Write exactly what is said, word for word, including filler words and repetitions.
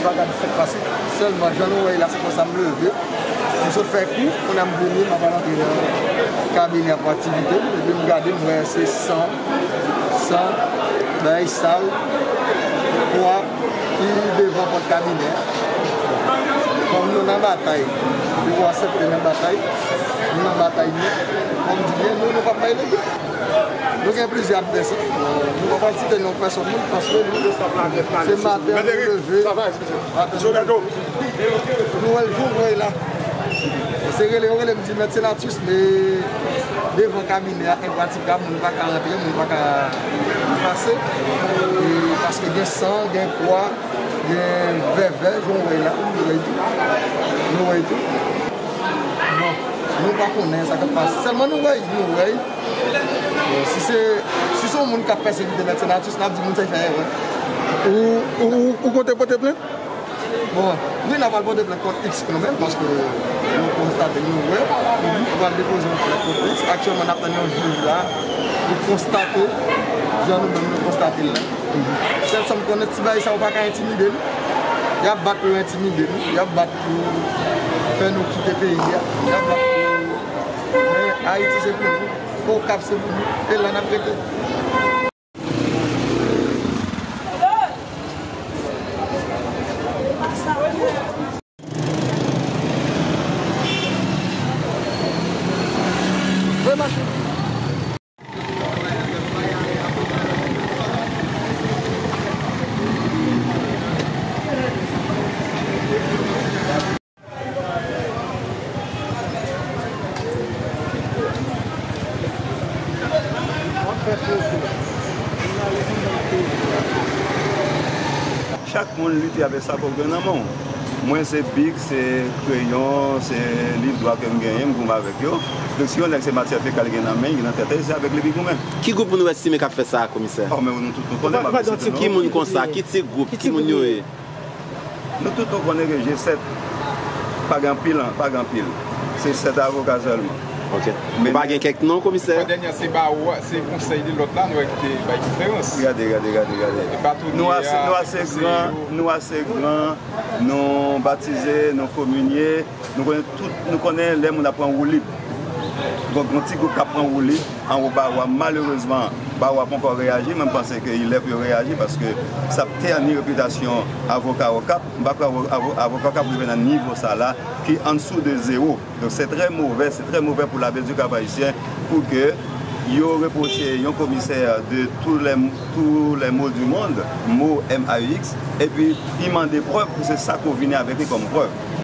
Bagay sa k pase. Sèlman, jan nou wè la, se konsa m leve. M sot fè kou, kounye a m vini, m ap al antre nan kabinè pou aktivite m. Epi m gade, m wè se san, san, bagay sal, kwa ki devan pòt kabinè a. Kòm nou nan batay, yo aksepte nan batay, nou nan batay nou, kòm di byen, nou, nou p ap bay lege. Nou gen plizyè advèsè. Nou pa pral site non pèsòn moun paske nou, se maten nou leve. Nou wè l jou, nou wè l la. Se rele, yo rele m di Mèt Senatus, men devan kabinè a, enpratikab, moun pa ka rantre, moun pa ka pase. E paske gen san, gen kwa, gen vèvè, jan w wè la, nou wè tou. Nou wè tou. Bon, nou pa konnen sa k ap pase. Sèlman nou wè, nou wè. Bon, si se, si se yon moun k ap pèsekite Mèt Senatus, n ap di moun sa fè erè. Ou, ou, ou konte pote plent? Bon, wi, n ap al pote plent kont X kanmenm, paske nou konstate, nou wè, nou pral depoze yon plent kont X. Aktyèlman, n ap tann yon jij la pou konstate, jan nou menm nou konstate l la. Sèl sa m konnen, ti bagay sa yo pa ka entimide nou. Y ap bat pou yo entimide nou. Y ap bat pou fè nou kite peyi a. Y ap bat pou, men Ayiti se pou nou. Okap se pou nou. E la n ap rete. Chak moun lite avèk sa ke w gen nan men w. Mwen se bik, se kreyon, se liv dwa ke m genyen, m goumen avèk yo. Donk si yon nèg se matyè fekal li gen nan men, li nan tèt li, se avèk li li goumen. Ki gwoup moun ou estime k ap fè sa, komisè? Oh, men nou tout nou konnen, m ap site non. Ki moun konsa? Ki ti gwoup? Ki moun yo ye? Nou tout nou konnen ke G sèt pa gen anpil, pa gen anpil. Se sèt avoka sèlman. Ok. Ou pa gen kèk non, komisè? Fwa dènye a se bawo a, se konsèy de lòd la, nou wè ki te bay konferans. Gade, gade, gade, gade. E batonye a, nou ase, nou ase gran, nou ase gran, nou batize, nou kominye. Nou konnen tout, nou konnen lè moun ap pran woulib. Donk, yon ti gwoup k ap pran woulib anwo bawo a, malerezman, bawo a poko reyaji, men m panse ke li lè pou yo reyaji, paske sa ap tèni repitasyon avoka Okap. M pa kwè avo-, avo-, avoka Okap rive nan nivo sa la, ki ansou de zewo. Donk, se trè movè, se trè movè pou la vie du Cap-Haïtien, pou ke yo repwoche yon komisè de tous les, tous les maux du monde, maux M A U X, epi li mande prèv pou se sa ke w vini avèk li kòm prèv.